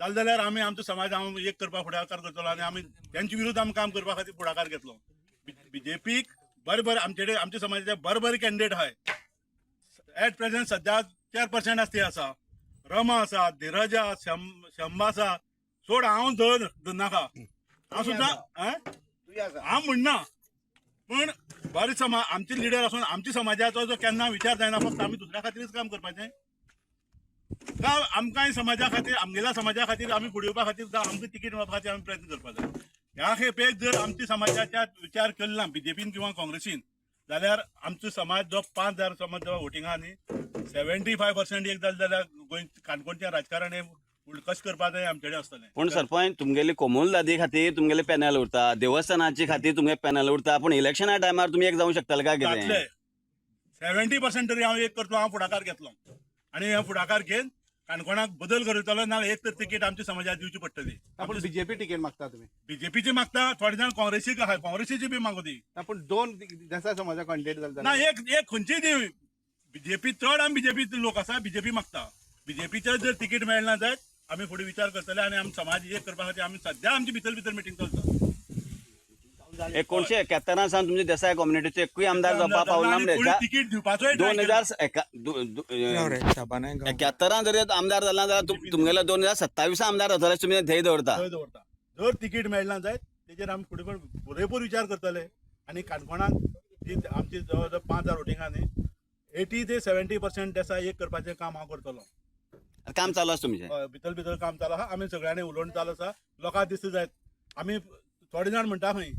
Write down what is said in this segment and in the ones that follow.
जालें जाल्यार आमी आमचो समाज हांव एक करपाक फुडाकार करतलो आनी आमी तेंचे विरुद्ध आमी काम करपा खातीर फुडाकार घेतलो. बीजेपीक बरे बरे आमचे कडेन आमच्या समाजाचे बरे बरे कॅन्डिडेट आहाय. एट प्रेझेंट सद्या 4% आसा ती आसा, रमा आसा, धीरज आसा, शंबा आसा. सोड हांव धर नाका, हांव सुद्दां हांव म्हणना, पूण बरे समाज आमचे लिडर आसून आमच्या समाजाचो जो केन्ना विचार जायना, फक्त आमी दुसऱ्या खातीरच काम करपाचें काय आमकांय समाजा खातीर, आमगेल्या समाजा खातीर आमी फुडें येवपा खातीर जावं आमकां तिकीट मेळपा खातीर आमी प्रयत्न करपाक जाय. ह्या खेपेक जर आमच्या समाजाच्या विचार केलो ना बीजेपीन किंवा काँग्रेसीन जाल्यार आमचो समाज जो 5000 समाज जो वोटिंगा न्ही 75% एक जालें जाल्यार गोंय काणकोणचें राजकारण हें कशें करपा जाय आमचे कडेन आसतलें. पूण सरपंच, तुमगेली कोमुलदादी खातीर तुमगेले पॅनल उरता, देवस्थानाचे खातीर तुमगे पॅनल उरता, पूण इलेक्शना टायमार तुमी एक जावंक शकतले काय कितें? जातले 70% तरी हांव एक करतलो. हांव फुडाकार घेतलो आनी हे फुडाकार घेवन काणकोणाक बदल करतलो ना एक तर तिकीट आमच्या समाजाक दिवची पडटली. पूण बीजेपी तिकेट मागता तुमी? बीजेपीची मागता, थोडे जाण काँग्रेसीक आहाय, काँग्रेसीची बी मागू ती. ना, पूण दोन देसाय समाजा कॉन्टेक्ट जाले. ना, एक एक खंयची दी बीजेपी चड आमी बीजेपी लोक आसा, बीजेपी मागता. बीजेपीचे जर तिकीट मेळना जायत आमी फुडें विचार करतले आनी आमी समाज एक करपा खातीर आमी सद्या आमची भितर भितर मिटींग चलता. 1971 सावन तुमचे देसाय कम्युनिटीचे एकूय आमदार जावपाक पावना. आनी कोणी तिकीट दिवपाचोय try दोन केलो. हजार 71 जर आमदार जाला जाल्यार तुमगेलो 2027 आमदार जातलो अशें तुमी ध्येय दवरता. थंय दवरता. जर तिकीट मेळना जायत तेजेर आमी फुडें पण पुरेपूर विचार करतले आनी काणकोणांत जी आमची जवळ जवळ 5000 वोटिंगां न्ही 80 ते 70% देसाय एक करपाचें काम हांव करतलो. काम चालू आसा तुमचें? हय, भितर भितर काम चालू आहा. आमी सगळ्यांनी उलोवन चालू आसा. लोकांक दिसता जायत आमी थोडे जाण म्हणटा खंय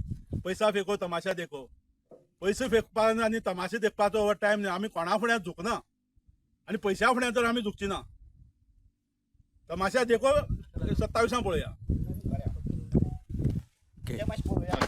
पैसा फेको तमाशा देखो. पयशे फेकपाक आनी तमाशे देखपाचो हो टायम न्ही. आमी कोणा फुड्यान झुकना आनी पयशा फुड्यान तर आमी झुकची ना. तमाशा देखो 27 पळोवया. पळोवया.